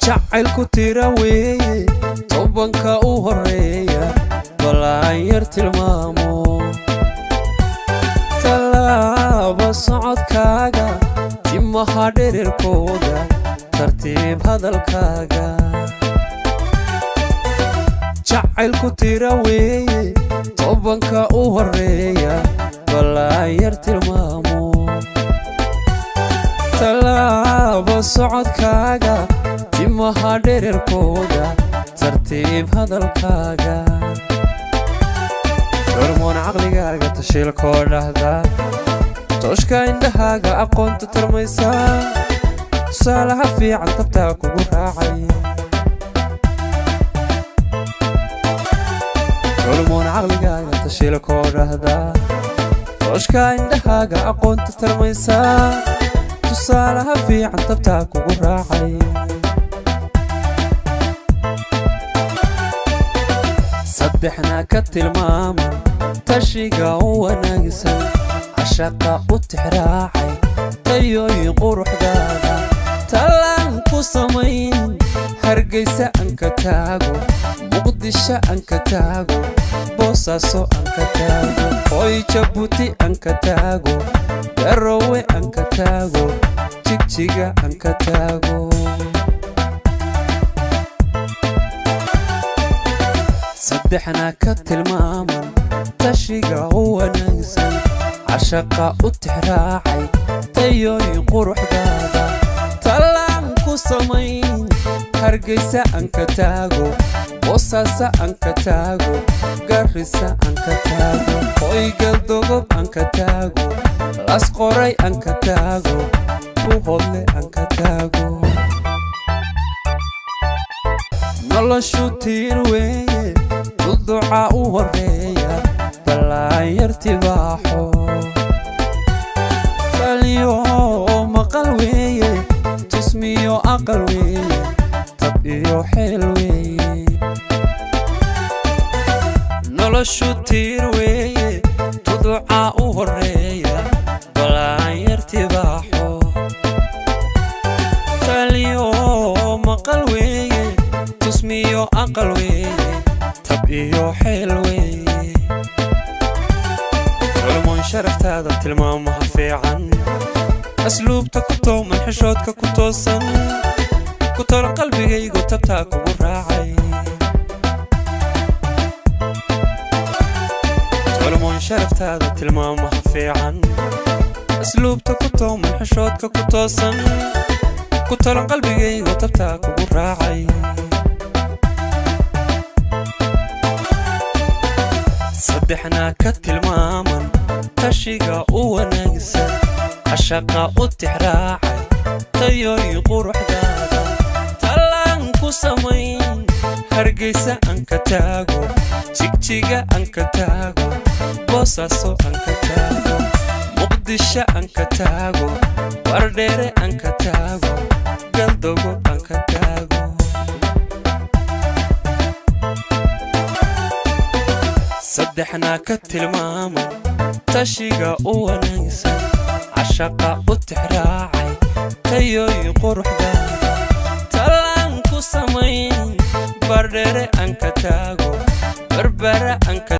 Jacaylku tira weeye, 10-ka u horeeya balaan yar tilmaamo. Tallaaba socodkaaga, timaha dhererkooda, tartiib hadalkaaga. Jacaylku tira weeye, 10-ka u horeeya balaan yar tilmaamo. Tallaaba socodkaaga, timaha dhererkooda, tartiib hadalkaaga. Hormoon caqligaaga tashiilkoo dhahda, tooshka indhahaaga, aqoonta tarmaysa, tusaalaha fiican, tabtaa kugu raacay. Hormoon caqligaaga tashiilkoo dhahda, tooshka indhahaaga, aqoonta tarmaysa, tusaalaha fiican, tabtaa kugu raacay. Saddexna ka tilmaaman, tashiga u wanaagsan, cashaqa u tixraacay, tayooyin quruxdaada, tallaan ku samayn. Hargaysa aan ka taago, Muqdisho aan ka taago, Boosaaso aan ka taago, Hoy Jabuuti aan ka taago, Garowe aan ka taago, Jigjiga aan ka taago. Saddexna ka tilmaaman, tashiga u wanaagsan, cashaqa u tixraacay, tayooyin quruxdaada, tallaan ku samayn. Hargaysa aan ka taago, Boosaaso aan ka taago, Garrisa aan ka taago, Hoygaldogob aan ka taago, Lasqoray aan ka taago, Buhodle aan ka taago. Noloshu tiir weeye, duduca u horeeya ballaanyar tibaaxo. Taliyo maqal weeye, tusmiyo aqal weeye, tab iyo xeel weeye. Noloshu tiir weeye, duduca u horeeya ballaanyar tibaaxo. Taliyo maqal weeye, tusmiyo aqal weeye, tab iyo xeel weeye. Culmoon sharaftaada, tilmaamaha fiican, asluubta ku tooman, xishoodka ku toosan, ku tolan qalbigaygu, tabtaa kugu raacay. Culmoon sharaftaada, tilmaamaha fiican, asluubta ku tooman, xishoodka ku toosan, ku tolan qalbigaygu, tabtaa kugu raacay. Saddexna ka tilmaaman, tashiga u wanaagsan, cashaqa u tixraacay, tayooyin quruxdaada, tallaan ku samayn. Hargaysa aan ka taago, Jigjiga aan ka taago, Boosaaso aan ka taago, Muqdisho aan ka taago, Bardheere aan ka taago, Galdogo aan ka taago. Saddexna ka tilmaaman, tashiga u wanaagsan, cashaqa u tixraacay, tayooyin quruxdaada, tallaan ku samayn. Bardheere aan ka taago, Barbara aan ka